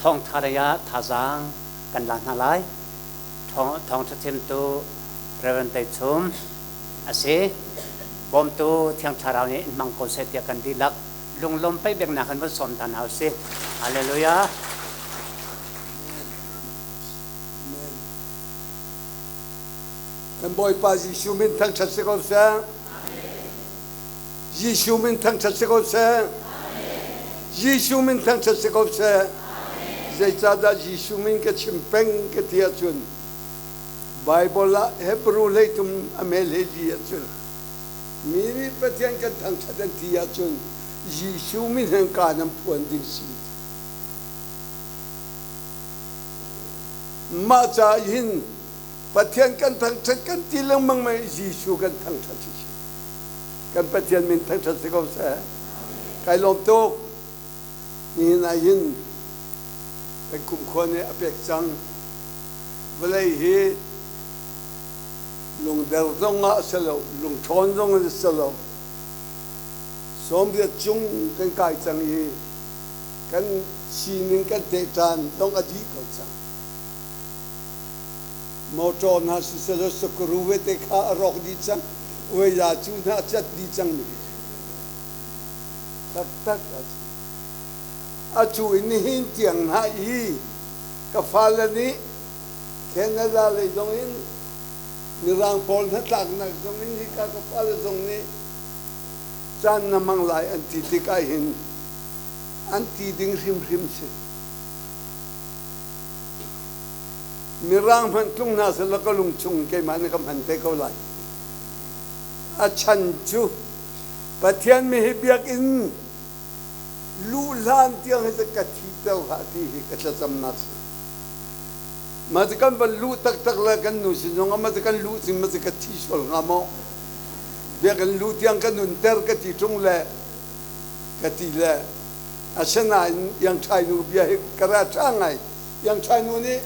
Thawngtha lei ah thazaang kan la hna lai. Thawngtha chimtu Reverend Tei Chum a si. Bawmtu Thiang Thlarau nih in hmang ko seh tiah kan dihlak lunglawm paih biaknak kan vun sawm ta hna usih. Hallelujah. Amen. Kan Bawipa Jesuh min thangṭhat si ko seh. Jesuh min thangṭhat si ko seh. Jesuh min thangṭhat si ko seh. Zeicahdah Jesuh min ka chim peng ka ti ahcun Baibal ah Hebrew hleitum a mel he li ahcun mi nih Pathian kan thangṭhat an ti ahcun Jesuh min hen kaan an phuan ding si. Mah ca hin Pathian kan thangṭhat kan ti lengmang mei Jesuh kan thangṭhat si si. Kan Pathian min thangṭhat si ko seh. Kai lawm tuk. Nihin ah hin kan kumkhua nih a pek cang. Vawlei hi lungder zong ah a si lo, lungṭhawn zong in a si lo. 80 cung kan kai cang i kan sining kan tehṭan zong a dih ko cang. Motor hna siseh sakuru vete kha a rawk dih cang. Uaila cu hna a cat dih cang mi taktak a si. Atu in nihin tiang hna i ka fale nih Canada lei zong in Mirang pawl hnatlaknak zong in hika ka fale zong nih caan na hmang lai an ti tikah hin an ti ding hrimhrim si. Mirang hmanh tlung hna seh law ka lung chung keimah nih ka hman te ko lai. A chan cu Pathian mi hi biakinn luh hlan tiang hi ka thi ter hlah ti hi ka thlacamnak si. Mah cu kan van luh taktak le kan nu sin zong ah mah cu kan luh cing mah cu ka thi sual hnga maw? Biakinn luh tiang ka nunter ka ti ṭung le ka ti le asinain Iang Ṭhai nu bia hi ka ra ṭha ngai. Iang Ṭhai nu nih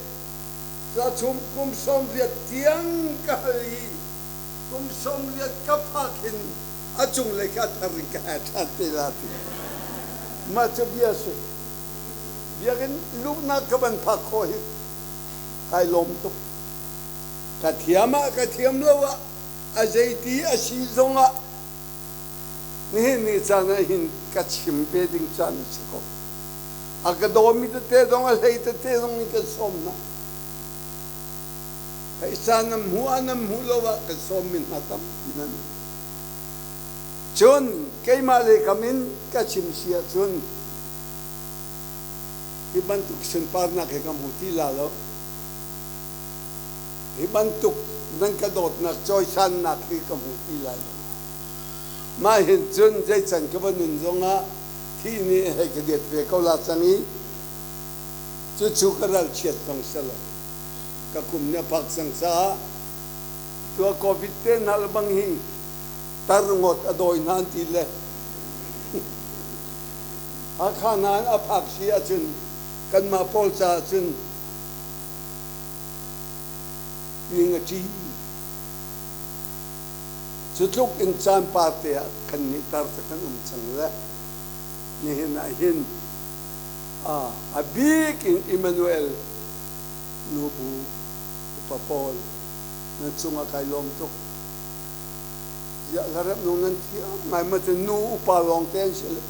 chum kum 80 tiang ka hal i kum 80 ka phak hin a cunglei kha thar in ka her ṭhan te la ti. Mah cu bia si. Biakinn luhnak ka van phak khawh hi kai lawm tuk. Ka thiam ah ka thiam lo ah a zeiti a si zongah nihin ni caan ah hin ka chim ve ding caan a si ko. A ka dawmi tete zong a hlei tete zong in kan sawm hna. Phaisa nan hmuh ah nan hmuh lo ah kan sawmmi hna tampi nan um. Cun keimah lei kam in ka chim si ahcun hi bantuk sunparnak hi ka hmu ti la lo. Hi bantuk nan ka dawtnak cawisannak hi ka hmu ti lai lo. Mah hin cun zeican ka va nun zongah thih nih hei ka diat ve ko la cang i cucu ka ralchiat zong si lo. Ka kum nih a phak cang caah tua COVID te hna le bang hi tar ngawt a dawi hna an ti le Hakha hna in a phak si ahcun kanmah pawl caah cun ning a ṭi. Cu tluk in caan parte ah kannih tar cu kan um cang le nihin ah hin a bik in Emmanuel nubu upa pawl nan cungah kai lawm tuk. Ziah hlaremh nung nan thiam ngai ma cu nu upa lawng te an si le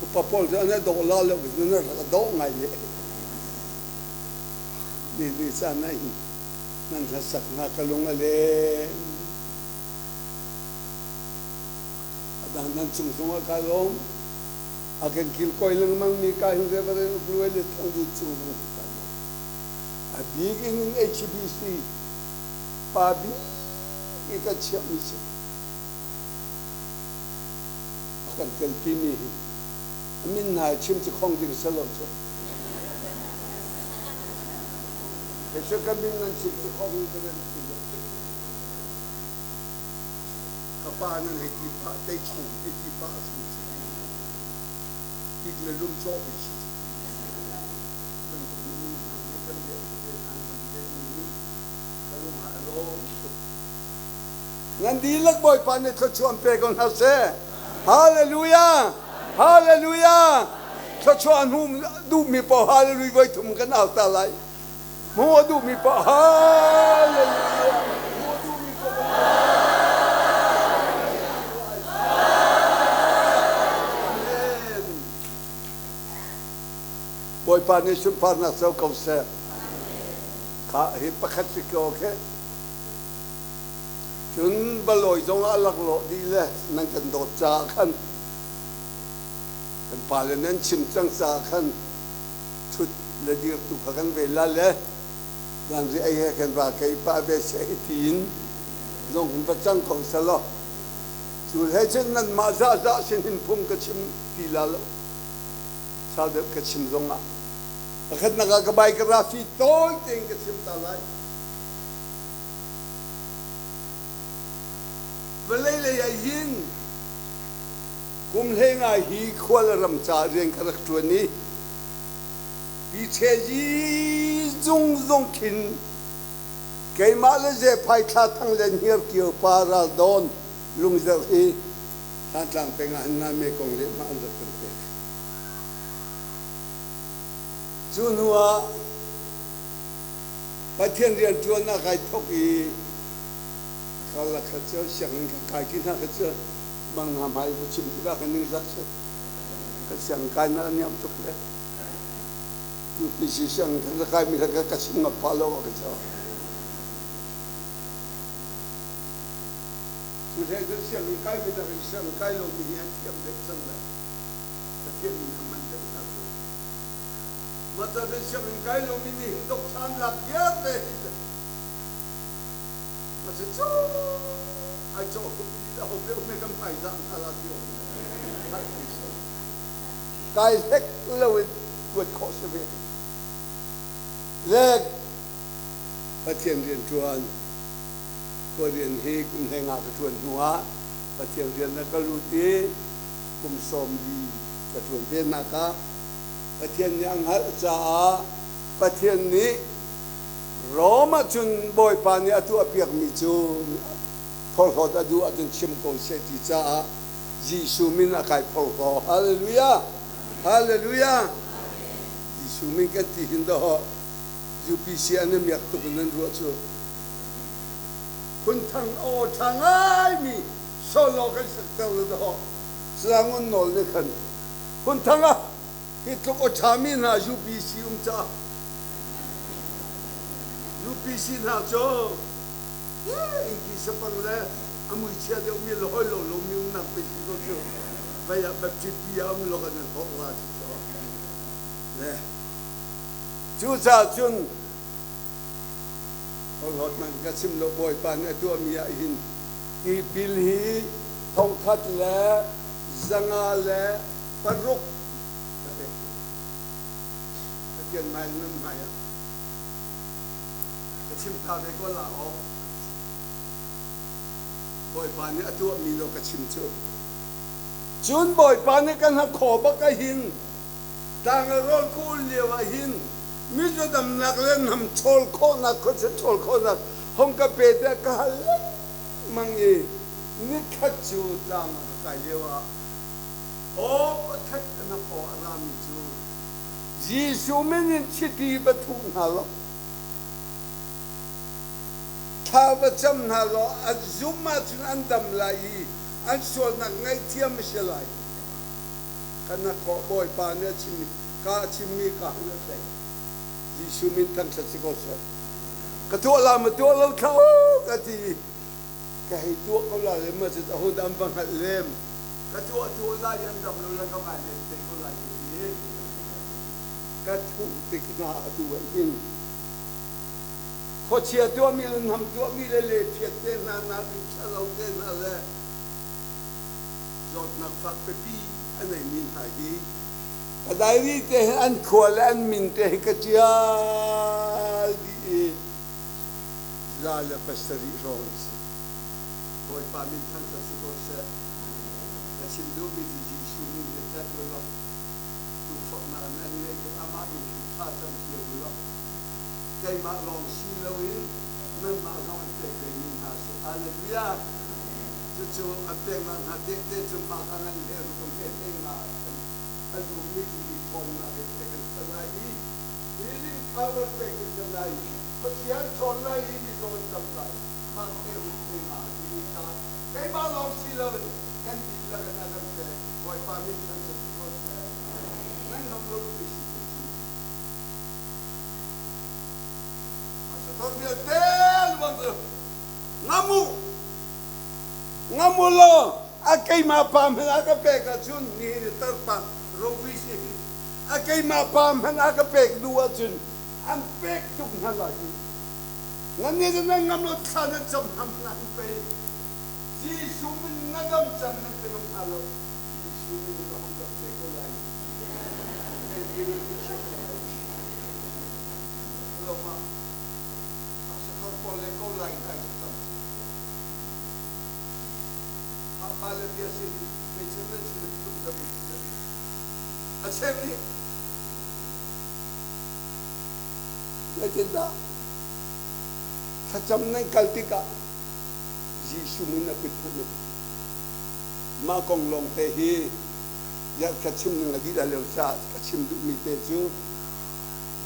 upa pawl cu an i dawh la lo nan rak dawh ngai le ni ni caan ah hin nan hlasak hna ka lung a leng. A dang nan cung zongah kai lawm. A kan kilkawi lengmang mi ka hin Reverend Uk Luai le Thang Du cung zong hi kai lawm. A bik in in HBC pa bik i kan chiahmi si. A kan telpi mi hi a min hna chim cu khong ding si lo cu. Kei ka min nan chim cu khong ka nan ti lo. Ka pa nan hei ti pah, tei chung hei ti pah a si. Tik le lum cawh mi si. Bantuk minung hna nih kan biak te an van te ni ka lung ah a lawm tuk. Nan dihlak Bawipa nih thluachuah an pe ko hna seh. Hallelujah! Hallelujah! Thluachuah hnu duhmi paoh hallelujah voi thum kan au ta lai. Hmuh a duhmi paoh hallelujah. Hmuh a duhmi paoh Amen. Bawipa nih sunparnak co ko seh. Kha hi pakhat si ko okay. Cun balawi zong a laklawh dih le nan kan dawt caah khan kan pale nan chim cang caah khan ṭhut le dir tu kha kan ve la le zanri ei he khan ra kei pah ve seh tiin zong hin va cang ko selaw cu hlei cun nanmah zahzah sin hin phung ka chim ti la lo sau deuh ka chim zongah pakhatnak ah ka biography tawi tein ka chim ta lai. Vawlei lei ah hin kum hlei hi khual ram ca rian ka rak ṭuan i Pi Chezi zung zung khin keimah le Zephai thla thang le Hniarkio pa Ral Dawn Lungzarh hi Thantlang peng ah hin nai kong lehhmah an rak kan pek. Cu hnu ah Pathian rianṭuannak ai thawk i karlak kha cu sianginn kan kai ti hna kha cu mang hna hmai va chim tikah kan ningzak si. Kan sianginn kainak a niam tuk le UPC sianginn kan rak kaimi kha ka chim ngam pah lo ka cu. Cu hlei cun sianginn kaimi nakin sianginn kai lomi hi an thiam deuh cang le Pathian min a hman deuh hna cu. Mah ca cun sianginn kai lomi nih hin dok-chan lak vialte hi ma cu cu ai cawh hum ti a ho deuh me kan hmaizah hna la ti awk kai hlek lo in kuat khawh si ve le Pathian rian ṭuan khua rian hi kum hlei nga ka ṭuan hnu ah Pathian rian na ka lut i kum 40 ka ṭuan ve nak ah Pathian nih a hngalh caah Pathian nih Rom ahcun Bawipa nih a tuahpiakmi cu phorhlawt a duh ahcun chim ko seh ti caah Jesuh min a kai phorhlaw. Hallelujah! Hallelujah! Jesuh min kan ti hin dawh UPC an i miak tuk in nan ruah cu. Phunthang aw ṭha ngaimi solo kan sakter le dawh Slangun nawl nih khan Phunthang ah hi tluk aw ṭhami hna UPC um caah UPC hna cu ingki sapang le a muichia deuhmi le hawi lo lomi umnak pe si ko cu vei ah Baptist pi ah um lo kan nan thawk la cu cu le cucaah cun holhot man ka chim lo Bawipa nih a tuahmi ah hin tipil hi 1506 ka pek hna. Pathian hmai le nan hmai ah ka chim ta ve ko la aw. Bawipa nih a tuahmi lo ka chim cu. Cun Bawipa nih kan hnakhaw bak ah hin tlang a rawl ka ul lio ah hin mizaw damnak le nam ṭhawl khawhnak khuachia ṭhawl khawhnak hong ka pe tiah ka hal lengmang i nikhat cu tlang ah ka kai lio ah aw pakhat ka hnakhaw a rami cu Jesuh min in chiti va thuh hna law thla va cam hna law an zumh ahcun an dam lai i an sualnak ngaihthiam a si lai. Ka hnakhaw Bawipa nih a chimmi ka a chimmi ka han a thleng. Jesuh min thangṭhat si ko seh. Ka tuah la ma tuah lo thla ka ti i ka hei tuah ko la le ma cu a hun an va hngalh lem ka tuah tuah lai an dam lo le ka ngai len te ko lai ka ti ka thuh tik hna atu ah hin khuachia tuahmi le hnam tuahmi le le phiat te hna nakin ṭhalo te hna le zawtnak fak pipi a neimi hna hi ka diary te hin an khua le an min te hi ka ṭial dih i 107 hrawng an si. Bawipa min thangṭhat si ko seh. Ka chim duhmi cu Jesuh min hi tlaih u law tukforhnak in an ngeih tik amah min khi thla cam cio u law keimah lawng si loin nanmah zong an pek vemi hna si. Hallelujah! Cucu an peknak hna tehte cu mah ka ngan he ruk a hme hlei nga ah khan ka duhmi cu hi. ṭhawnnak in pek an si lai i healing power pek an si lai i Pathian ṭhawn lai i mizaw an dam lai. Mah theirut thei nga a timi kha keimah lawng si loin kan dihlak in a kan pek. Bawipa min thangṭhat si ko seh. Nan ngam lo pei si ko cu. Pastor vialte luang cu ngam u. Ngam u law a keimah pa hmanh a ka pek ahcun nihin i tarpa rovi si hi a keimah pa hmanh a ka pek duh ahcun an pek tuk hna lai hi. Nan nih cu nan ngam lo thla nan cam hna hmanh ah an pei. Jesuh min na dam cang nan ti ngam hna lo. Jesuh min na hung dam te ko lai. Loma pastor pawl le ko lai hna cu tam si. Ha pa le bia si hi meichen nan sin tum dam si. A chem nih Zeitindah thlacam nan kal tikah Jesuh min a kut hmanh u. Mah kong lawngte hi ka chim ning a dih lai lo caah ka chim duhmi te cu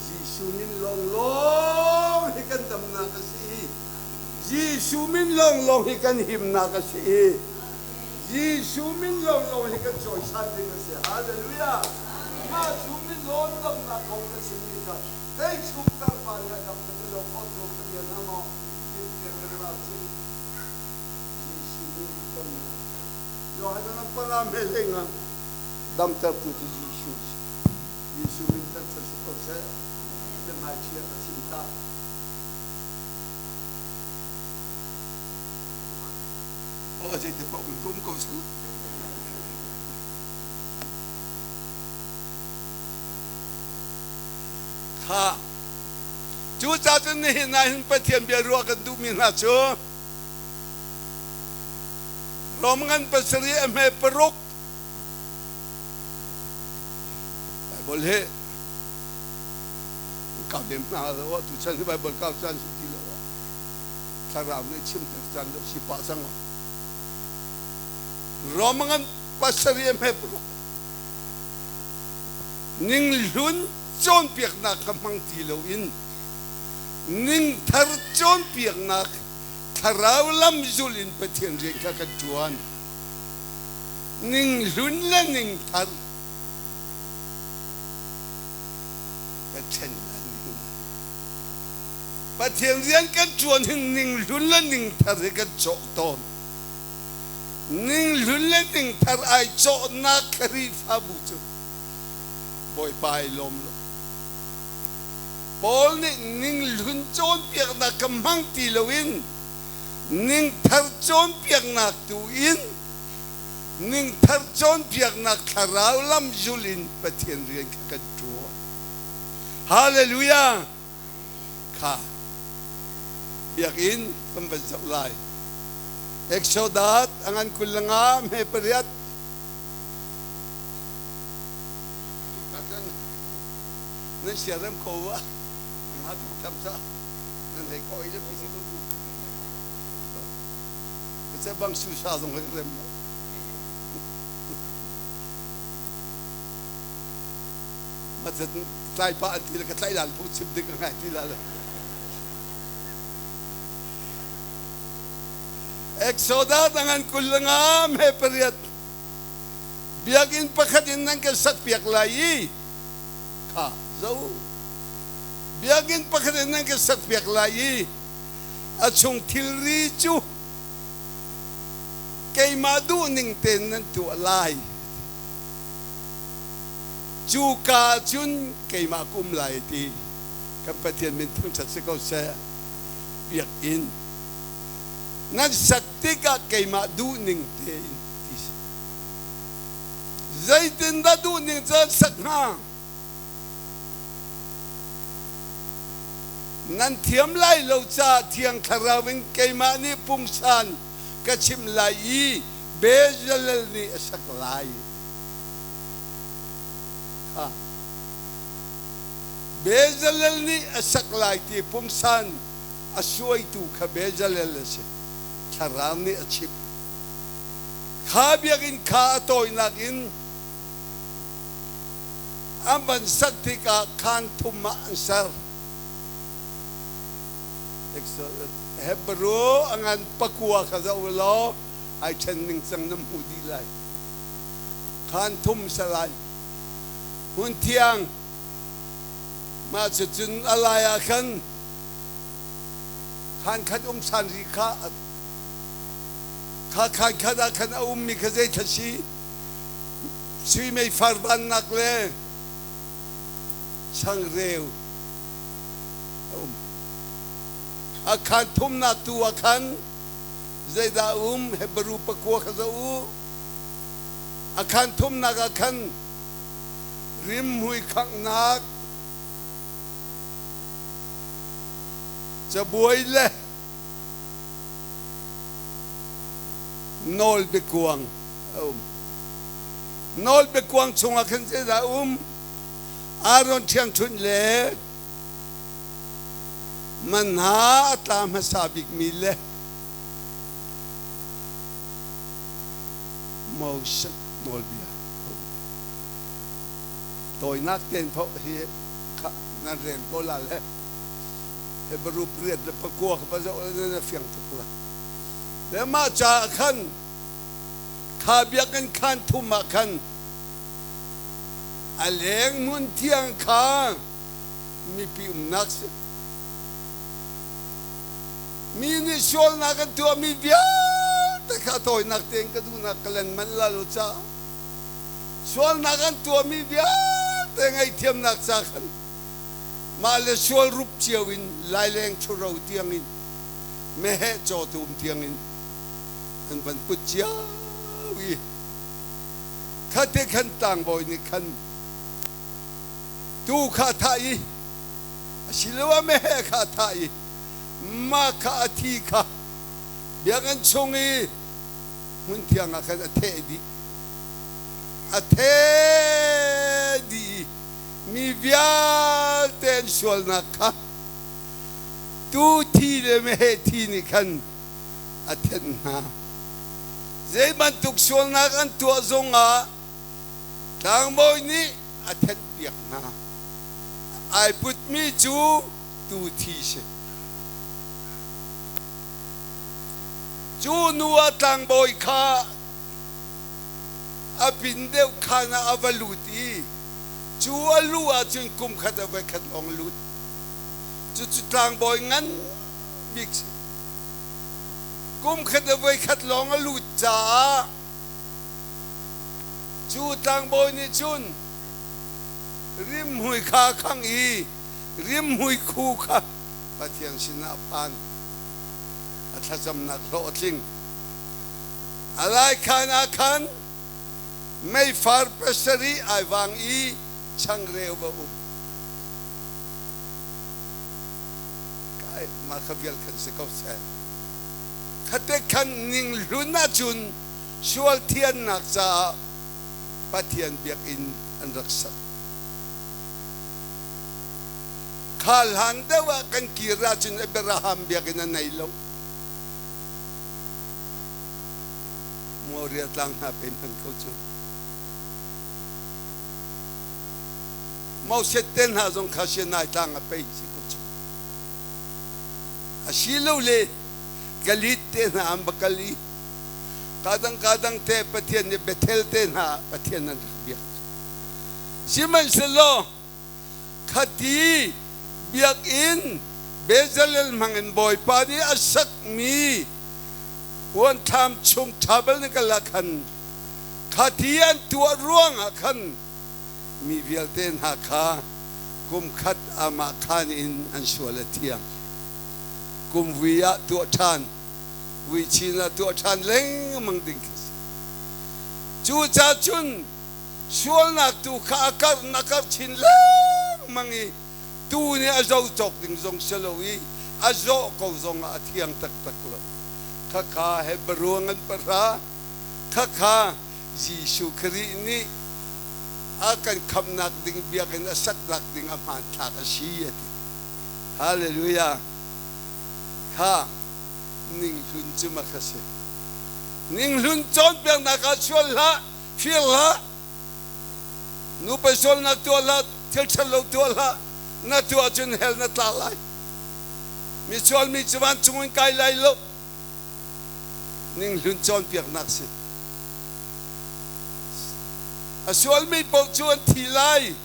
Jesuh min lawnglawng hi kan damnak a si i Jesuh min lawnglawng hi kan himnak a si i Jesuh min lawnglawng hi kan cawisan ding a si. Hallelujah! Mah cu min lawn damnak kong ka chimmi kha teichung tarpa nih a dam ka ti lo khawh cu ka bia hna maw? Damtertu cu Jesuh a si. Jesuh min thangṭhat si ko seh. Biahmaiṭhi a ka chim ta. Aw zeiti paoh in ka um ko seh. Kha Cucaah cun nihin ah hin Pathian bia ruah kan duhmi hna cu Rom ngan pasarih a hme paruk Bible hi kau lem hna lo tu chan hi Bible kau caan si ti lo thlarau nih chimter caan deuh si pah cang Rom ngan pasarih a hme paruk ning hlun cawnpiaknak kha hmang ti loin ningthar cawnpiaknak thlarau lam zul in Pathian rian kha kan ṭuan. Ninghlun le ningthar kan ṭhen lai nihin. Pathian rian kan ṭuan hin ninghlun le ningthar hi kan cawh tawn. Ninghlun le ningthar ai cawhnak Khrihfabu cu Bawipa ai lawm lo. Paul nih ninghlun cawnpiaknak kha hmang ti loin ningthar cawnpiaknak tu in ningthar cawnpiaknak thlarau lam zul in Pathian rian kha kan ṭuan. Hallelujah! Kha biakinn kan van zoh lai. Exodus a ngan 25 hme pariat Nan siarem ko ah nga tuk tham sa nan hei ko i pi si ko ka che bang su sa zong ka rem lo ma tlai pa an ti le ka tlai lal pu chim ding ka ngai ti la le Exodus angan 25 me pariat Biakinn pakhat in nan kan sakpiak lai i kha zo. Biakinn pakhat in nan kan sakpiak lai i a chung thilri cu keimah duhning tein nan tuah lai. Cu ka cun keimah ka um lai ti kan Pathian min thangṭhat si ko seh. Biakinn nan sak tikah keimah duhning tein ti si. Zeitindah duhning cu an sak hnga? Nan thiam lai lo caah Thiang Thlarau in keimah nih pungsan ka chimh lai i Bezalel nih a sak lai. Kha. Bezalel nih a sak lai ti pungsan a suaitu kha Bezalel a si. Thlarau nih a chimh. Kha biakinn kha a tawinak in An van sak tikah khaan thum ah an ser. Hebrew a ngan pakua kha zoh u law ai ṭhen ning cang nan hmuh dih lai. Khaan thum si lai. Hmun thiang mah cucun a lai ah khan khaan khat um ṭhan rih kha kha khaan khat ah khan a ummi kha zei thla si? Sui meifar vannak le changreu a um. A khaan thumnak tu ah khan zeidah a um? Hebrew pakua kha zoh u. A khaan thumnak ah khan rimhmui khanghnak cabuai le nawlbiakuang a um. Nawlbiakuang chungah khan zeidah a um? Aaron ṭhiangṭhunh le manna a tla hmasa bikmi le Moses nawlbia a um. Tawinak tein phoh hi kha nan rel ko la le Hebrew pariat le pakua kha va zoh le na fiang tuk la. Le mah caah khan kha biakinn khaan thum ah khan a leng hmun thiang kha mipi umnak si. Mi nih sualnak an tuahmi vialte kha tawinak tein ka duhnak ka len manh la lo caah sualnak an tuahmi vialte ngaihthiamnak ca khan mah le sual rup cio in laileng ṭhuro tiangin meheh cawtum tiangin an van put cio i khate khan tlangbawi nih khan tuu kha a thah i asiloah meheh kha a thah i mah kha a thi kha biakinn chung i hmunthiang ah khan a theh dih. A theh dih i mi vialte an sualnak kha tuu thi le meheh thi nih khan a thenh hna. Zei bantuk sualnak an tuah zongah tlangbawi nih a thenhpiak hna. Ai putmi cu tuu thi si. Cu hnu ah tlangbawi kha a pin deuh khaan ah a va lut i cu a luh ahcun kum khat a voi khat lawng a lut. Cucu tlangbawi ngan bik si. Kum khat a voi khat lawng a lut caah cu tlangbawi nih cun rimhmui kha a khangh i rimhmui khu kha Pathian sinah a phan. A thlacamnak hlawh a tling. A laikhan ah khan meifar pasarih ai vang i changreu va um. Kai mah kha vial khan si ko seh. Khate khan ning hlun ahcun sual thiannak caah Pathian biakinn an rak sak. Kha hlan deuh ah kan kir ahcun Abraham biakinn a nei lo. Moria tlang hna pe hman ko cu. Moses te hna zong kha Sinai tlang a pei si ko cu. Asilole Galit te hna an va kal i kadang kadang te Pathian nih Bethel te hna Pathian an rak biak. Sihmanhsehlaw khati biakinn Bezalel hmangin Bawipa nih a sakmi puanthlam chung tabernacle ah khan khati an tuah ruangah khan mi vialte hna kha kum khat amah khaan in an sual a thiang. Kum vui ah tuah ṭhan, vui chin ah tuah ṭhan lengmang ding khi si. Cucaah cun sualnak tu kha a karh na karh chin lengmang i tuu nih a zo cawk ding zong si lo i a zawh ko zong ah a thiang taktak lo. Khakha Hebrew ngan pahra, khakha Jesuh Khrih nih a kan khamhnak ding biakinn a saknak ding a hmanthlak a si a ti. Hallelujah. Kha ninghlun cu ma kha si. Ninghlun cawnpiaknak ah sual hlah, fir hlah. Nupa sualnak tuah hlah, thil ṭhat lo tuah hlah, na tuah cun hell na tla lai. Mi sualmi cu vancung in kai lai lo. Ninghlun cawnpiaknak si. A sualmi paoh cu an thi lai.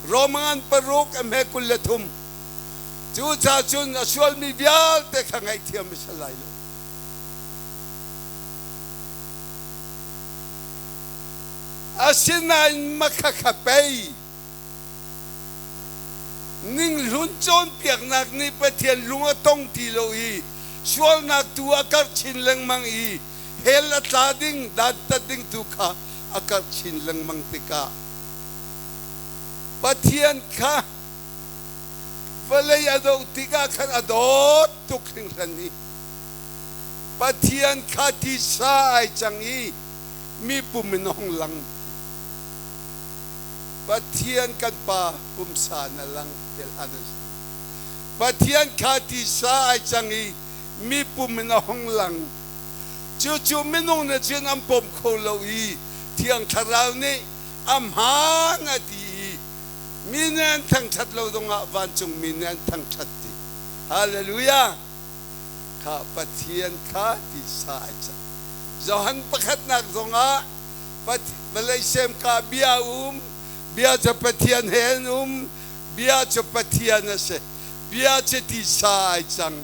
Roman paruk a hme 23. Cucaah cun a sualmi vialte kha ngaihthiam a si lai lo. Asinain makhakha pei ninghlun cawnpiaknak nih Pathian lung a tong ti lo i sualnak tu a karh chin lengmang i hell a tla ding dantat ding tu kha a karh chin lengmang tikah Pathian kha vawlei a doh tikah khan a dawt tuk hringhran i Pathian kha tisa ai cang i mi pum in a hung lang. Pathian kan Pa pumsa na lang tel an si. Pathian kha tisa ai cang i mi pum in a hung lang. Cucu minung nih cun an pom kho lo i Thiang Thlarau nih a hmaan a ti i mi nih an thangṭhat lo zongah vancung mi nih an thangṭhat ti. Hallelujah! Kha Pathian kha tisa ai cang. Johan pakhatnak zongah vawlei semka bia um, bia cu Pathian he an um, bia cu Pathian a si, bia cu tisa ai cang.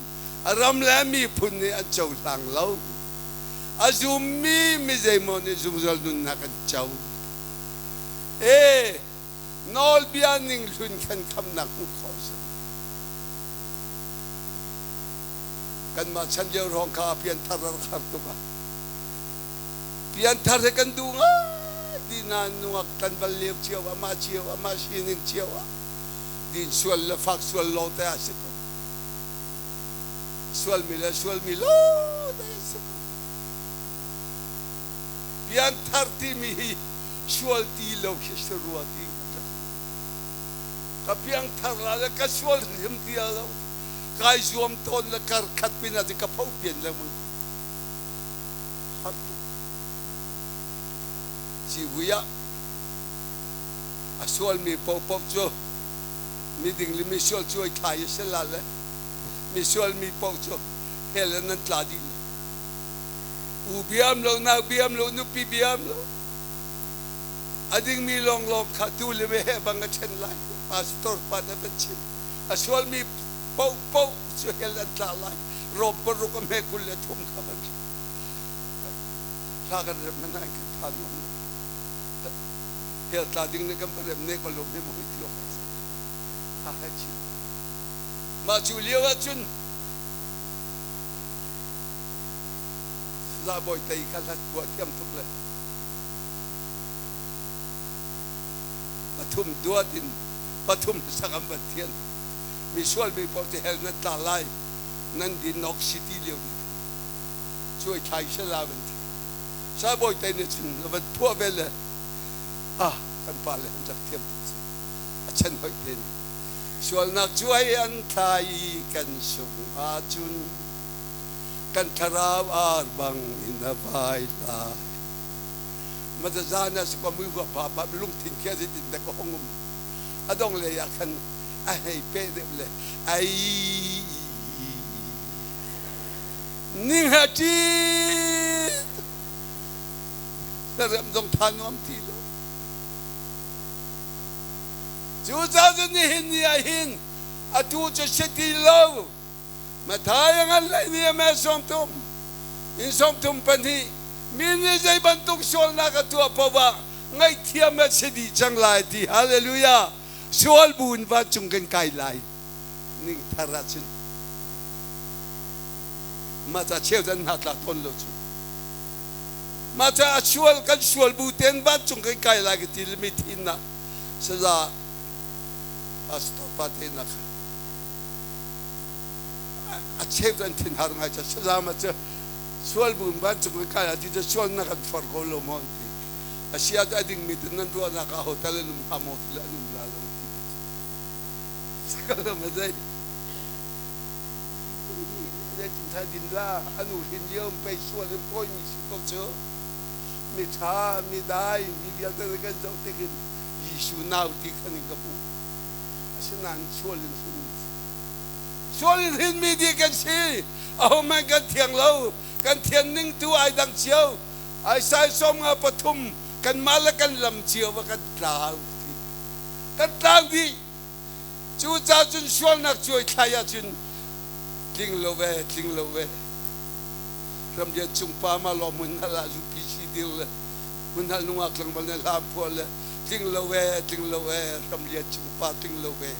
A ram le miphun nih an cohlang lo. A zummi mi zeimaw nih zungzal nunnak an co. E, nawlbia ning hlun khan khamnak hmuh khawh a si. Kanmah chan lio hrawng kha pianthar a rak har tuk ah. Pianthar he kan duh ngai dih nain nungak kan bal lio cio ah mah cio ah mah sining cio ah din sual le fak sual lawng te a si ko. Sualmi le sualmi lo te a si ko. Pianthar timi hi sual ti lo khi si rua ti ka rak Ka piangthar la le ka sual hrim ti lo. Kai zuam tawn le kar khat pin ah ka pho pian lengmang ko. Har tuk. Civui ah a sualmi paohpaoh cu miding le misual cu ai thlai a si la le misual mi paoh cu hell in an tla dih le u biam lo nau biam lo nupi biam lo a dingmi lawnglawng kha tu le meheh bang a ṭhen lai pastor pa nih a van chim a sualmi paohpaoh cu hell an tla lai Rom paruk a hme 23 kha van hla kan rem hmanh ah kan tha nuam lo hell tla ding nih kan va rem nek balom he maw hoi ti awk ha hai chim mah cu lio ah cun Za Bawi Tei kha hlat buah thiam tuk le pathum duat in pathum sak an van thian mi sual mi paoh cu hell nan tla lai nan din nok city lio ti cuai thlai sala van ti sa bawi te nih cun van phuah ve le ah kan pa le an rak thiam tuk cu a chan hoi ten sualnak cuai an thlai i kan sung ahcun kan thlarau ar bang in a vai lai Mazazana si mui hua pa pa lungthin khi a zeitin dek a hong um a dong lei ah khan a hei pe deuh le ai ning ha ṭi rem zong tha nuam ti lo cu ca cu nihin ni ah hin atu cu si ti lo Mathai a ngan lei ni a me 30 in 32 mi nih zei bantuk sualnak a tuah paoh ah ngaihthiam a si dih cang lai ti hallelujah sual bu in vancung kan kai lai ning thar ah cun mah ca cheu an hna tla tawn lo cu mah ca a sual kan sual bu ten vancung kan kai lai ka ti mi thin ah saza pastor pa te na kha a cheu an thin har ngai ca saza ma cu sual bu in vancung kan kai ah ti cu sual na kan for ko lo maw an ti a si ah a dingmi te nan ruahnak ah hotel an um hnga maw ti le an um la lo ti sakalo ma zei zei tin tha din la anu hin lio pei sual in pawi mi si ko cu mi tha mi dai mi vialte kan zoh tik in. Jesuh nau ti khan in ka hmuh. Asinain sual in hrinmi sual in hrinmi dih kan si. Ahohmanh kan thiang lo. Kan thian ning tu ai dang cio. Isaiah 53 kanmah le kan lam cio va kan tlau ti. Kan tlau dih. Cucaah cun sualnak cuai thlai ahcun tling lo ve, tling lo ve. Ramrian cung pa ma law hmun hal ah UPC dir le hmun hal nungak tlangval ne hlam phuah le tling lo ve, tling lo ve, ramrian cung pa tling lo ve.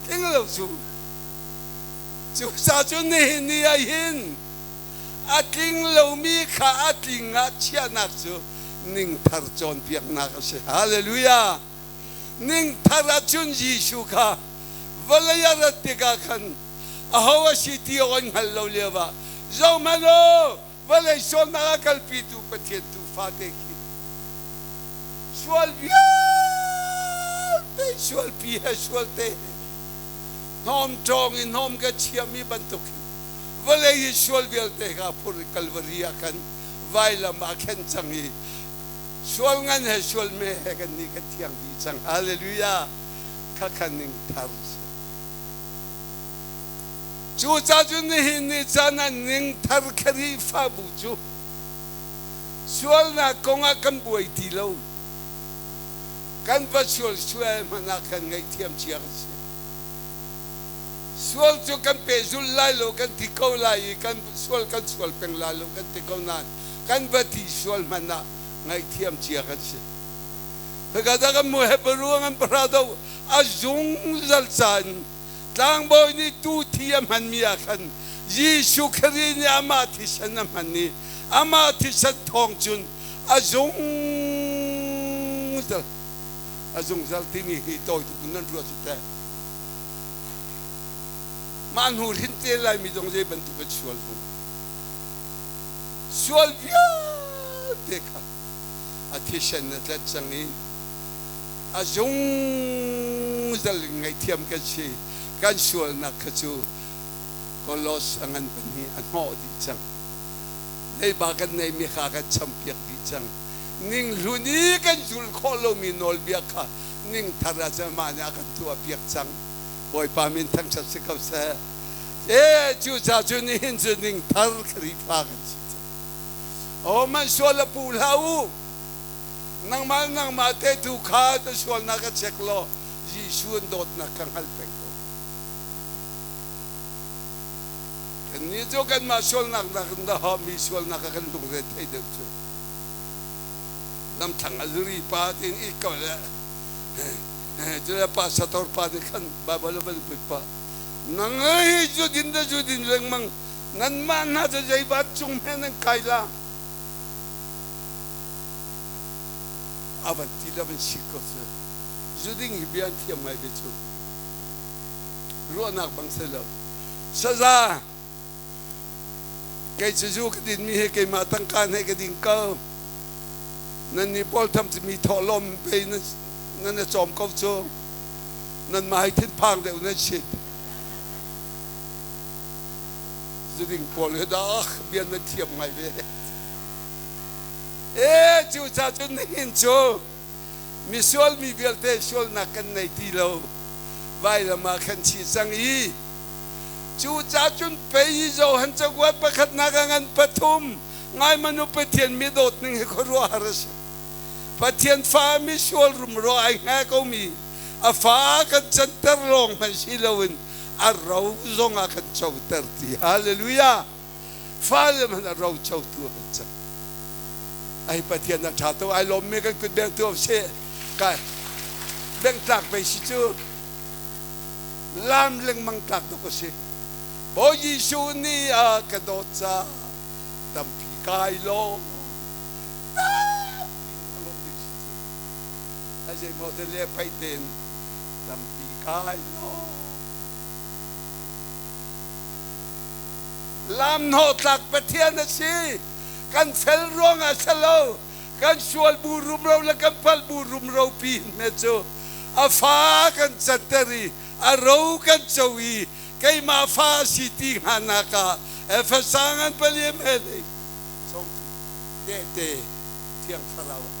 Tling lo cu. Cucaah cun nihin ni ah hin a tling lomi kha a tling ah chiahnak cu ningthar cawnpiaknak a si. Hallelujah! Ningthar ahcun Jesuh kha vawlei a rat tikah khan aho a si ti awk an hngalh lo lio ah zohhmanh u, vawlei sualnak a kalpitu Pathian tuufa te khi sual vialte sualpi he sualte he hnawm ṭawng i hnawm ka chiahmi bantuk hin vawlei i sual vialte kha phur i Kalvari ah khan vailam ah khen cang i sual ngan he sual me he kan nih kan thiang dih cang. Hallelujah! Khakha ning thar si. Cucaah cun nihin ni caan ah ning thar Khrihfabu cu sualnak kong ah kan buai ti lo. Kan va sual sual hmanh ah kan ngaihthiam cia kan si. Sual cu kan pehzulh lai lo kan ti ko lai i kan sual kan sual peng lai lo kan ti ko nain kan va ti sual hmanh ah ngaihthiam cia kan si. Hika dah kan mu Hebrew an pahra do a zungzal ca in tlangbawi nih tu thi a hmanmi ah khan Jesuh Khrih nih amah thisen a hman i amah thisen thawng cun a zungzal a zungzal timi hi tawi tuk in nan ruah cu teh. Mah hnu hrin te Laimi zong zei bantuk an sual zung. Sual vialte kha a thisen a tlet cang i a zungzal in ngaihthiam kan si. Kan sualnak kha cu Kolos a ngan pahnih a hnawh dih cang. Leiba kan neimi kha kan champiak dih cang. Ning hlun i kan zulh khawh lomi nawlbia kha ning thar ah cun amah nih a kan tuahpiak cang. Bawipa min thangṭhat si ko seh. E cucaah cu nihin cu ning thar Khrihfa kan si cang. Aw man sual a pu hlah u. Nangmah nangmah te tu kha na sualnak a check law Jesuh an dawtnak kha hngal peng ko. Kannih cu kanmah sualnak nakin dah mi sualnak a kan lungre thei deuh cu. Lamthlang a zuri pa tiin i ko le cu le pa sator pa nih khan Bible a van put pa nang hi zu din da zu din lengmang nanmah hna cu zei bat cung he nan kai la a van ti le van sik ko cu zu ding hi bia an thiam ngai ve cu ruahnak bang se lo saza Kei cu zu ka dinmi hi keimah tangka he ka ding ko. Nannih pawl tham cu mi thawhlawm pei nan i cawm ko cu. Nanmah hi thinphang deuh nan si. Zuding pawl hi dah bia nan thiam ngai ve. E cucaah cun nihin cu misual mi vialte sualnak kan nei ti lo. Vailam ah khan chih cang i Cucaah cun pei Johan cakuat pakhatnak ah ngan pathum ngai manu Pathian mi dawt ning hi khuaruahhar a si. Pathian fa misual rumro ai hnga komi a fa kan canter lawng hmanh si loin a ro zong ah kan coter ti. Hallelujah! Fale hmanh a ro cotu a kan cang. Ai Pathian a ṭha tuk ai lawmmi kan kut beng tu si. Kai beng tlak pei si cu. Lam lengmang tlak dawk a si. Bawi Jesuh nih a ka dawt caah tampi kai lawm. Tampi in ka lawm ding si cu. A zeimaw te le paih tein tampi kai lawm. Lam hnawh tlak Pathian a si. Kan fel ruangah si lo. Kan sual bu rumro le kan palh bu rumro pi hme cu a fa kan canter i a ro kan co i keimah fa a si ti hnganak ah Efesa ngan paliam he lei sawmthum tehte. Thiang Thlarau ah.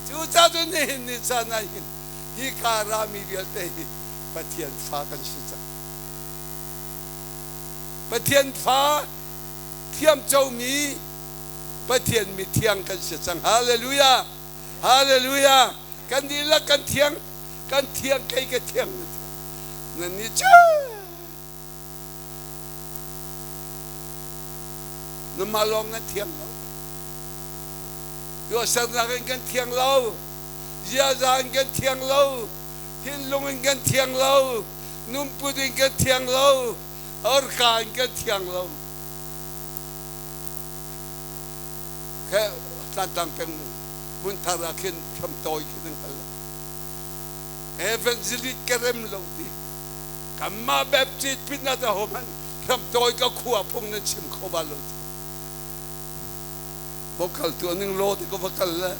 Cucaah cun nihin ni caan ah hin hika rami vialte hi Pathian fa kan si cang. Pathian fa thiamcomi Pathian mithiang kan si cang. Hallelujah! Hallelujah! Kan dihlak kan thiang, kan thiang, kei ka thiang, na thiang. Nan nih cu Namah lawng nan thiang lo. Tuahsernak in kan thiang lo. Ziaza in kan thiang lo. Thinlung in kan thiang lo. Nunput in kan thiang lo. Orka in kan thiang lo. Khe Tlantlang peng hmunthar ah khin hramtawi khi nan hngal lo. Evangelist ka rem lo ti. Kanmah Baptist pinah aho hmanh hramtawi ka khua phung nan chim kho bal lo. Vocal tu ning law ti ka va kal le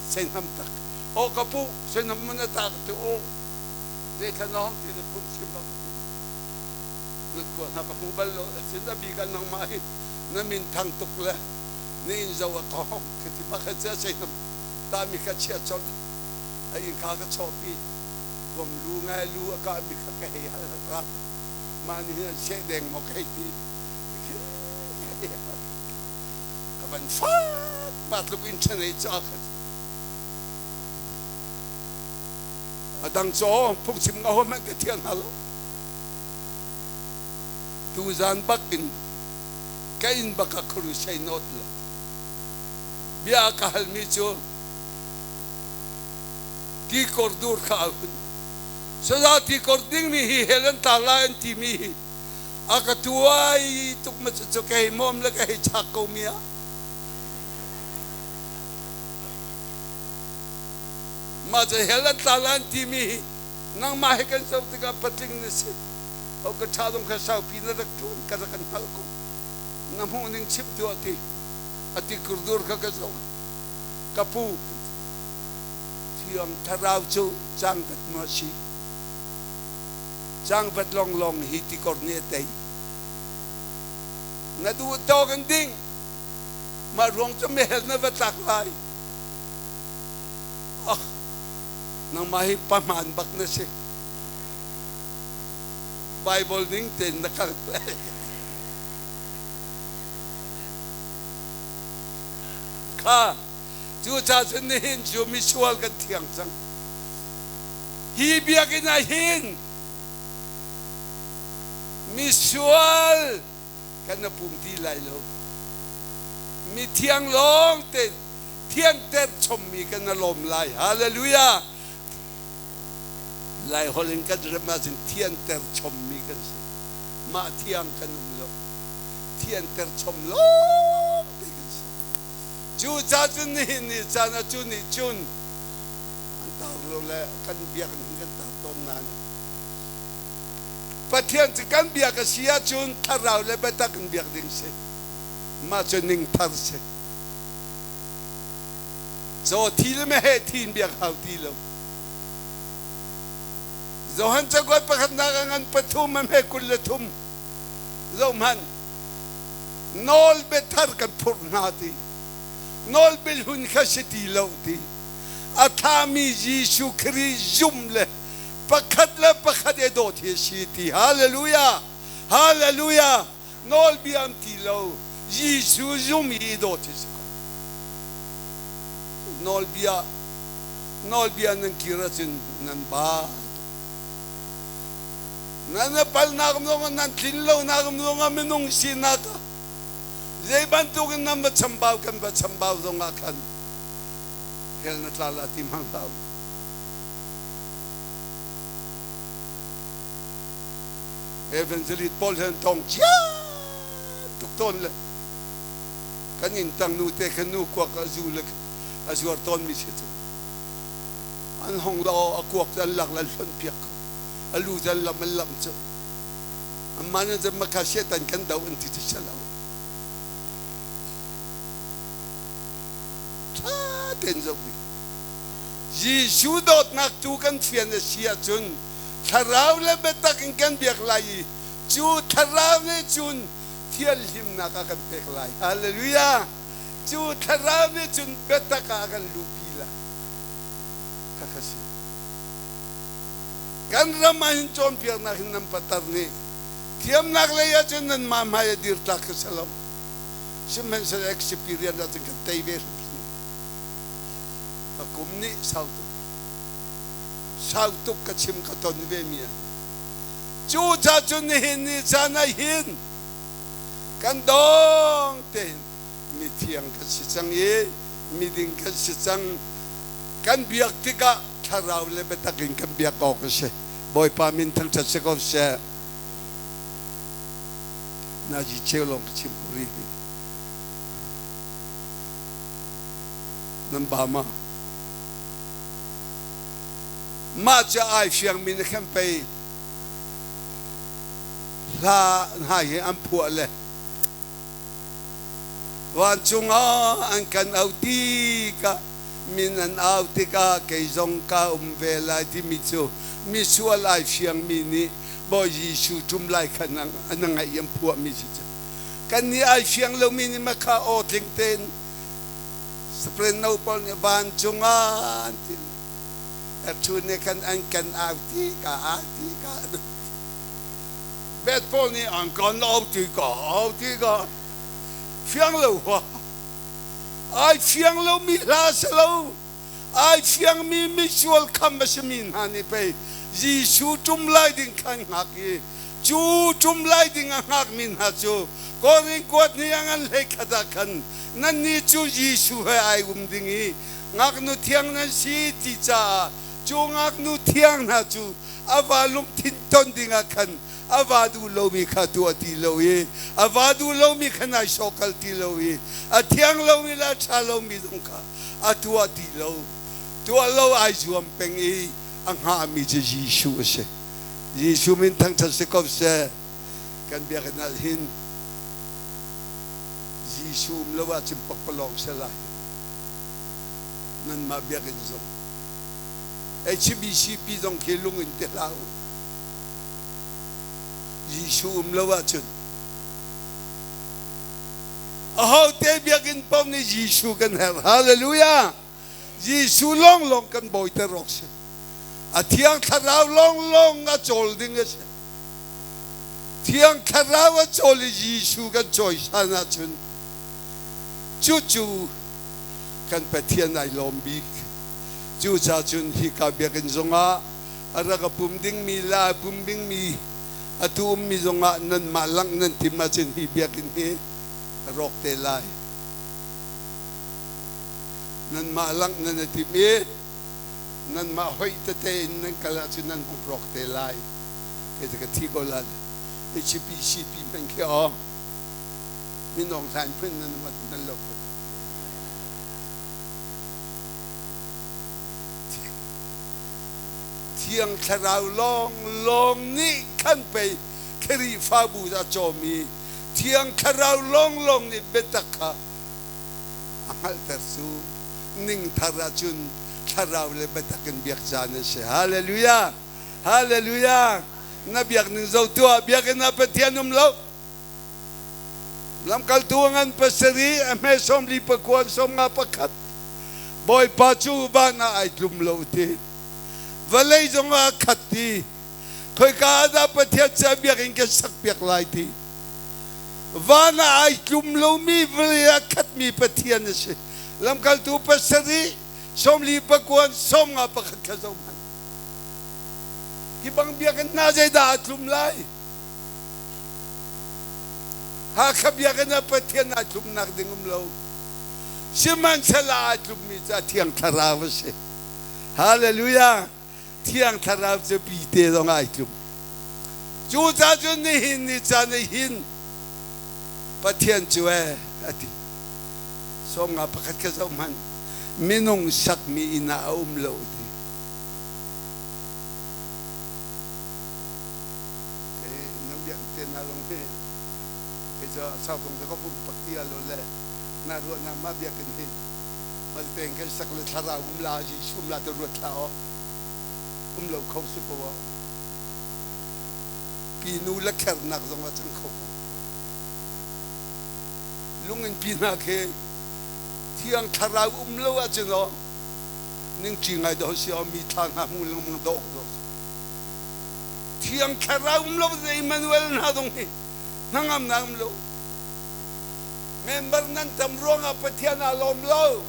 seinam tak. O ka pu seinam man ta ka ti o. Zei thla na hong ti le phung chim ba ka ti. Na khua hna ka hmu bal lo. Sin a bi ka nangmah hi na min thang tuk le na in zo a ka hong ka ti ma kha chia seinam ta mi kha chia chol. A in kha ka chawpi. Vom lu ngai lu a kah mi kha ka hei hal rak mah nih hin an seh deng maw ka hei ti ka van fak mah tluk in ṭhenei ca kha a dang caw phungchim nga hmanh ka thiang hna lo tuzan bak in ka inn bak ah crusade note la bia ka halmi cu Tikor dur kha a hun. Saza tikor dingmi hi hell an tla lai an timi hi a ka tuai tuk ma cu ka hei mawm le ka hei chak ko mi ah. Mah cu hell an tla lai an timi hi nangmah he kan zoh tikah patling na si. O ka ṭha zong kha saupi na rak ṭuan ka rak kan hngalh ko. Na hmuh ning chim tuah ti. A tikur dur kha ka zoh. Ka pu Thiang Thlarau cu cangvat maw a si? Cangvat lawnglawng hi tikor nih a tei. Na duh tawk in ding. Mah ruang cu mehel na va tlak lai. Oh, nangmah hi pahmaan bak na si. Bible ning tein na kal. Kha Cucaah cun nihin cu misual kan thiang cang. Hi biakinn ah hin misual kan na pum ti lai lo. Mithiang lawng te thianter chommi kan na lawm lai. Hallelujah. Lai holh in kan rem ahcun thianter chommi kan si. Mah thiang kan um lo. Thianter chom lawng te kan si. Cucaah cun nihin ni caan ah cu nih cun an tar lo le kan biakinn hin kan tar tawn nain Pathian cu kan biak a si ahcun thlarau le biatak in biak ding si. Mah cu ning thar si. Caw thi le meheh thi in biak hau ti lo. Johan cakuat pakhatnak a ngan pathum a hme 23 zohhmanh nawlbiathar kan phurh hna ti nawlbiahlun kha si ti lo ti a thami Jesuh Khrih zum le pakhat le pakhat i dawt hi a si ti. Hallelujah! Hallelujah! Nawlbia an ti lo Jesuh zum i dawt hi si ko. Nawlbia nawlbia nan kir ahcun nan ba Nan i palnak zongah nan tlin lonak zongah minung sinak ah zei bantukin nan va chambau kan va chambau zongah khan hell na tla la ti hmang hlah u. Evangelist pawl he tong cia tuk tawn le kan inn tang nu te khan nu kuak a zu le a zuar tawn mi si cu an hong lo a kuak cu an lak le an hlonh piak ko. A lu cu an lam an lam cu amah nih cun makha Satan kan do an ti cu si lo. Ṭha tein zoh ding. Jesuh dawtnak tu kan fian a si ahcun thlarau le biatak in kan biak lai i cu thlarau nih cun thianhlimnak a kan pek lai. Hallelujah! Cu thlarau nih cun biatak ah a kan luhpi lai. Khakha si. Kan ram ah hin cawnpiaknak hin nan patar nih thiamnak lei ah cun nanmah hmai a dir tlak ka si lo. Sihmanhsehlaw experience ah cun kan tei ve hrimhrim. Ka kum nih sau tuk. Sau tuk ka chim ka ton ve mi a. Cu ca cun nihin ni caan ah hin kan dong tein mithiang kan si cang i miding kan si cang. Kan biak tikah thlarau le biatak in kan biak awk a si. Bawipa min thangṭhat si ko seh. Nazi cheu lawng ka chim ko rih hi. Nan ba ma? Mah cu ai fiangmi na khen pei hla hna hi an phuah le vancung ah an kan auh tikah min an au tikah kei zong ka um ve lai timi cu misual ai fiangmi nih Bawi Jesuh ṭum lai kha na ngaih an phuahmi si cu. Kannih ai fiang lomi nih makha aw tling tein Soprano pawl nih vancung ah an ti. Atu nih khan an kan au ti ka au ti ka. Bet pawl nih an kan au ti ka au ti ka. Fiang lo hua. Ai fiang lomi hla si lo. Ai fiangmi misual kham a simi hna nih pei Jesuh ṭum lai ding kha an hngak i cu ṭum lai ding a hngakmi hna cu Korin kuat ni a ngan hleikhat ah khan nannih cu Jesuh he ai um ding i ngaknu thiang nan si ti caah cu ngaknu thiang hna cu a va lungthin ton dingah khan a va duh lomi kha tuah ti lo i a va duh lomi kha nai sawkal ti lo i a thiang lomi le a ṭha lomi zong kha a tuah ti lo. Tuah lo ai zuam peng i a hngahmi cu Jesuh a si. Jesuh min thangṭhat si ko seh. Kan biakinn ah hin Jesuh um lo ahcun pakpalawng si lai. Nanmah biakinn zong HBCP zong khi lung in ti hlah u. Jesuh um lo ahcun ahote biakinn paoh nih Jesuh kan herh. Hallelujah! Jesuh lawnglawng kan bawiter awk si. A Thiang Thlarau lawnglawng a cawl ding a si. Thiang Thlarau a cawl i Jesuh kan cawisan ahcun cucu kan Pathian ai lawm bik. Cucaah cun hika biakinn zongah a rak a pum dingmi le a pum dingmi atu ummi zongah nanmah langh nan tim ahcun hi biakinn hi a rawk te lai. Nanmah langh nan i tim i nanmah hoih tete in nan kal ahcun nan hung rawk te lai. Kei cu ka thi ko lai. HPCP hmanh khi aw minawng hlain phun nan nan lo. Thiang Thlarau lawnglawng nih khan pei Khrihfabu a cawm i Thiang Thlarau lawnglawng nih biatak kha a hngalhter cu ning thar ahcun Thlarau le biatak in biak caan a si. Hallelujah! Hallelujah! Na biak ning zo tuah biakinn ah Pathian um lo. Lamkaltu a ngan pasarih, a hme 44 51. Bawipa cu van ah ai tlum lo ti. Vawlei zongah a khat ti. Khoika ah dah Pathian cu a biakinn kan sakpiak lai ti. Van ah ai tlum lomi vawlei ah khatmi Pathian a si. Lamkaltu pasarih, 44, 51 kha zoh hmanh. Hi bang biakinn hna zeidah a tlum lai? Hakha biakinn ah Pathian aa tlumnak ding um lo. Sihmanhsehlaw aa tlummi cu a Thiang Thlarau a si. Hallelujah! Thiang Thlarau cu bite zong ai tlum. Cucaah cun nihin ni caan ah hin Pathian cu ee a ti. 51 kha zoh hmanh. Minung sakmi inn ah a um lo a ti. Nan biak te hna lawng hi kei cu sau zong ka pum pak ti lo le na ruahnak ma biakinn hi malte kan sak le thlarau um la Jesuh um la te ruat thla o um lo kho si ko o pinu le khernak zong a cang kho ko lungin pi hna khi Thiang Thlarau um lo ahcun aw ningṭi ngai dawh si aw mi thla hna hmu lengmang dawh dawh. Thiang Thlarau um lo Emmanuel hna zong hi hnangamnak um lo. Member nan tam ruangah Pathian aa lawm lo.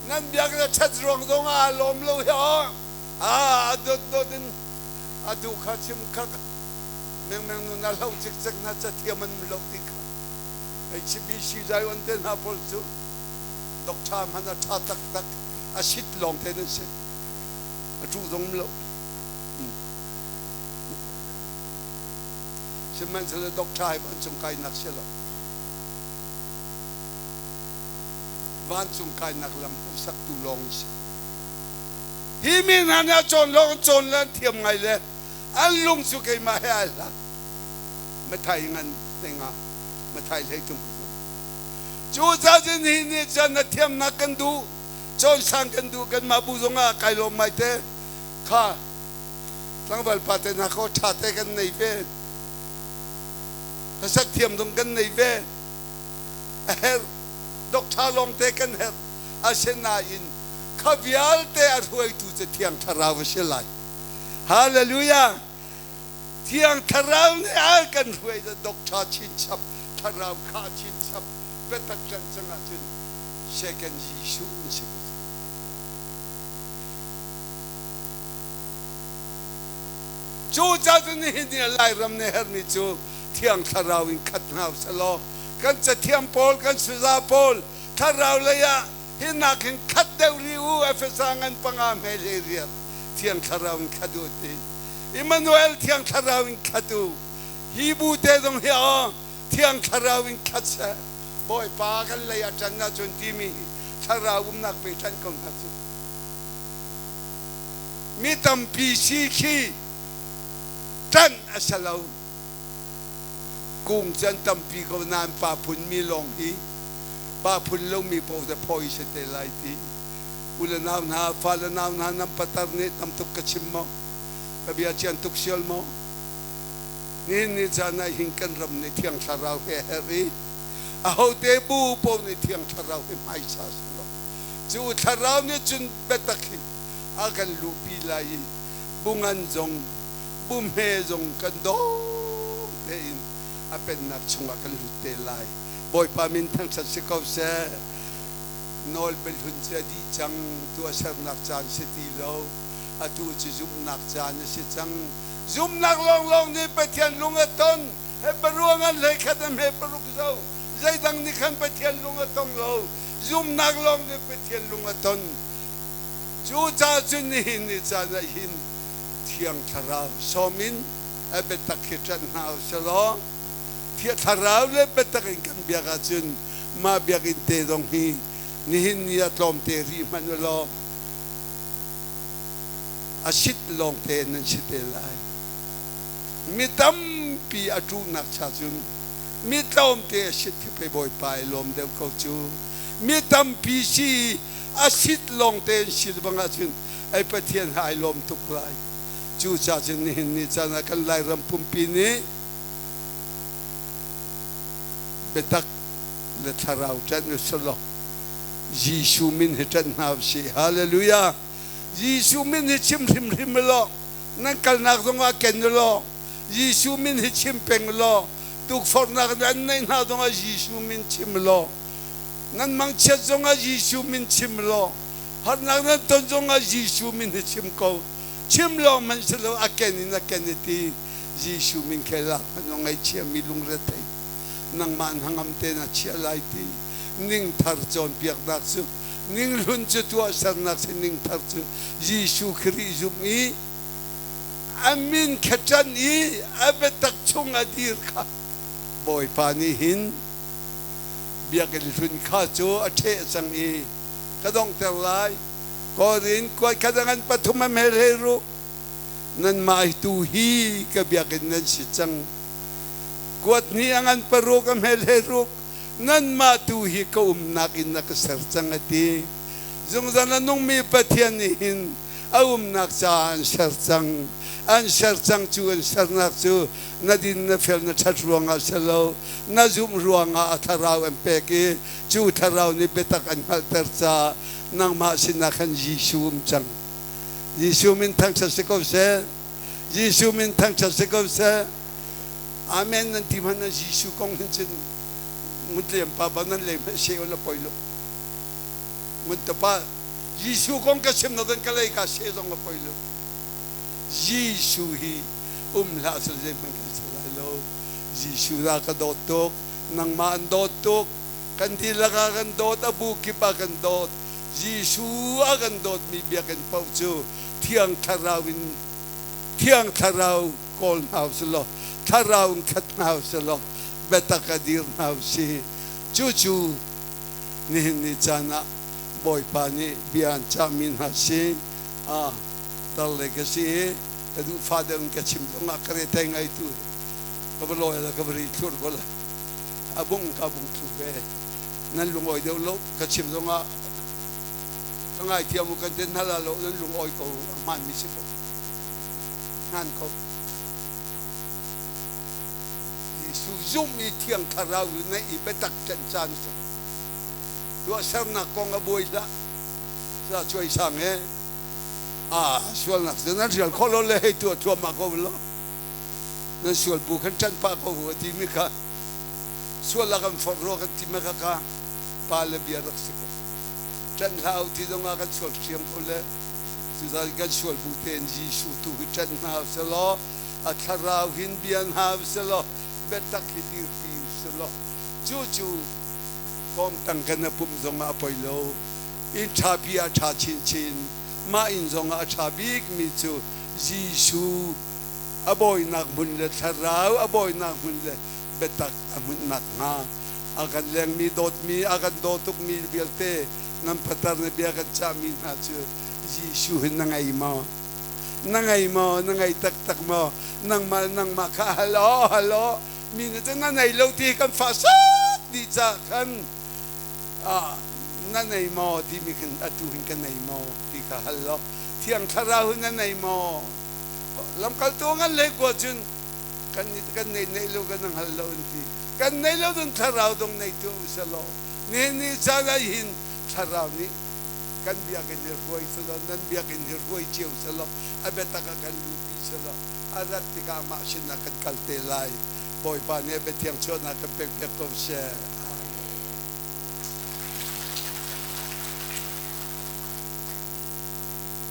Nan biak le ṭhat ruang zong ah aa lawm lo hi aw. A dot dot in atu kha chim kha mengmeng nun a hlo cikcek hna cathiam an um lo ti kha. HBC Zion te hna pawl cu doctor hmanh a ṭha taktak a sit lawng te nan si. A ṭuh zong um lo. Sihmanhsehlaw doctor hi vancung kainak si lo. Vancung kainak lam hmuhsaktu lawng si. Hi mi hna nih a cawn lawng cawn le an thiam ngai le an lung cu keimah he ai hlat. Mathai ngan tenga Mathai hlei tung cu cun hi nih cun na thiamnak kan duh cawn kan duh kanmah bu zongah kai lawm mai te kha tlangval pa te hna kho ṭha te kan nei ve hlasak thiam zong kan nei ve a herh doctor lawng te kan herh asinain kha vialte a hruaitu cu Thiang Thlarau a si lai hallelujah Thiang Thlarau nih a kan hruai da doctor chinchap Thlarau kha chinchap biatak kan cang ahcun second Jesuh an si ko. Cu cun nihin ni Lairam nih herhmi cu Thiang Thlarau in khat hna usih kan cathiam pawl kan saza pawl thlarau lei ah hi nak hin khat deuh rih u Efesa ngan panga hme hlei riat Thiang Thlarau in khat u ti Emmanuel Thiang Thlarau in khat u hi bu te zong hi aw Thiang Thlarau in khat seh Bawipa kan lei a ṭan ahcun timi thlarau umnak pe ṭhan ko hna cu mi tampi si khi ṭanh a si lo kung cu an tampi ko nain pa phun mi lawng hi pa phun lomi paoh cu phawi si te lai ti u le nau hna fa le nau hna nan patar nih tam tuk ka chim maw ka bia cian tuk sial maw nihin ni caan ah hin kan ram nih thiang thlarau he herh i ahote bu paoh nih thiang thlarau hi hmaisa si lo cu thlarau nih cun biatak hi a kan luhpi lai i bu ngan zong bu hme zong kan dawng tein a pennak chungah kan lut te lai Bawipa min thangṭhat si ko seh nawl biahlun cu a dih cang tuahsernak caan si ti lo atu cu zumhnak caan a si cang zumhnak lawnglawng nih Pathian lung a ton he paruang an hlei khat a hme paruk zo zeidang nih khan Pathian lung a tong lo zumhnak lawng nih Pathian lung a ton cu ca cun nihin ni caan ah hin Thiang Thlarau sawm in a biatak hi ṭanh hna usih law Thiang Thlarau le biatak in kan biak ahcun mah biakinn te zong hi nihin ni ah tlawmte rih hmanh u law a sit lawngte nan si te lai. Mi tampi a ṭuhnak cha cun mi tlawmte a sit khi pei Bawipa i lawm deuh ko cu. Mi tampi si a sit lawngte in sil bang ahcun ei Pathian ha ai lawm tuk lai. Cucaah cun nihin ni caan ah kan Lairam pumpi nih biatak le thlarau ṭanh u sih law Jesuh min hi ṭanh hna u sih. Hallelujah! Jesuh min hi chim hrimhrim u law nan kalnak zongah ken u law Jesuh min hi chim peng u law tukforhnak nan neih hna zongah Jesuh min chim u law nan mangchiat zongah Jesuh min chim u law harnak nan ton zongah Jesuh min hi chim ko chim lawng hmanh si lo a ken in a ken i ti Jesuh min khe lak hmanh u ngaihchiami lungrethei nangmah hnangam tein a chiah lai ti ning thar cawnpiaknak cu ning hlun cu tuahsernak si ning thar cu Jesuh Khrih zum i a min kha ṭan i a biatak chung a dir kha Bawipa nih hin biakinn hlun kha cu a ṭheh cang i ka donghter lai Korin kuai khat a ngan pathum a hmel he ruk nanmah tu hi ka biakinn nan si cang kuat hnih a ngan paruk a hmel he ruk nanmah tu hi ka umnak in na ka ser cang a ti zungzal a nungmi Pathian nih hin A umnak caah an ser cang. An ser cang cu an sernak cu na din na fel na ṭhat ruangah si lo, na zumh ruangah a thlarau an pek i cu thlarau nih biatak an hngalhter caah nangmah sinah khan Jesuh um cang. Jesuh min thangṭhat si ko seh. Jesuh min thangṭhat si ko seh. Amen nan ti hmanh ah Jesuh kong hin cun ngun pa ba nan lei hmanh she la poi lo. Ngun ta pa Jesuh kong ka chim na ka lei ka she zong la poi lo. Jesuh hi um hlah sal zei hmanh kan si lai lo. Jesuh la ka dawt tuk, nangmah an dawt tuk, kan dihlak ah kan dawt, a bu kip ah kan dawt. Jesuh a kan dawtmi biakinn paoh cu Thiang Thlarau in Thiang Thlarau kawl hna usih law Thlarau in khat hna usih law biatak a dir hna usih. Cucu nihin ni caan ah Bawipa nih bia an cahmi hna si. Ah, tar le ka si i ka duh fa deuh in ka chim zongah ka re thei ngai tu ka va lawi la ka va ri thlur ko la a bung ka bung thlu ve nan lungawi deuh lo ka chim zongah ka ngaithiam u kan ten hna la lo nan lungawi ko a hmaan mi si ko hmaan ko Jesuh zumh i Thiang Thlarau na i biatak ṭan caan si ko tuahsernak kong a buai hlah sa cuai sang he a sualnak cu nan hrial khawh lo le hei tuah thluahmah ko lo nan sual bu khan ṭan pah ko a ti mi kha sual a kan forh rua kan ti ma kha ka pa le bia rak si ko ṭanh hlah u ti zongah kan sual ṭhiam ko le cucaah kan sual bu tein Jesuh tu hi ṭanh hna u law a thlarau hin bia hna u law biatak hi dirpi u law cucu kawmtang kan a pumh zongah a poi lo inn ṭhapi ah ṭha chinchin mah inn zongah a ṭha bikmi cu Jesuh a bawinak hmun le thlarau a bawinak hmun le biatak a hmunhnak hnga a kan lengmi dawtmi a kan daw tukmi vialte nan patar na bia kan cahmi hna cu Jesuh hin na ngei maw na ngei maw na ngei taktak maw nangmah nangmah kha hal aw hal aw mi nih cun na nei lo ti kan fah sat dih ca khan na nei maw timi khin atu hin ka nei maw ti kha hal law Thiang Thlarau hin na nei maw lamkaltu ngan le kua cun kan kan nei nei lo kan hngal lo an ti kan nei lo dun thlarau dong nei tu u law ni ni caan ah hin thlarau nih kan biakinn hi hruai selaw nan biakinn hi hruai cio selaw a biatak ah kan luhpi selaw a rat tikah mah sinah kan kal te lai Bawipa nih a biathiang chuahnak kan pek piak ko seh.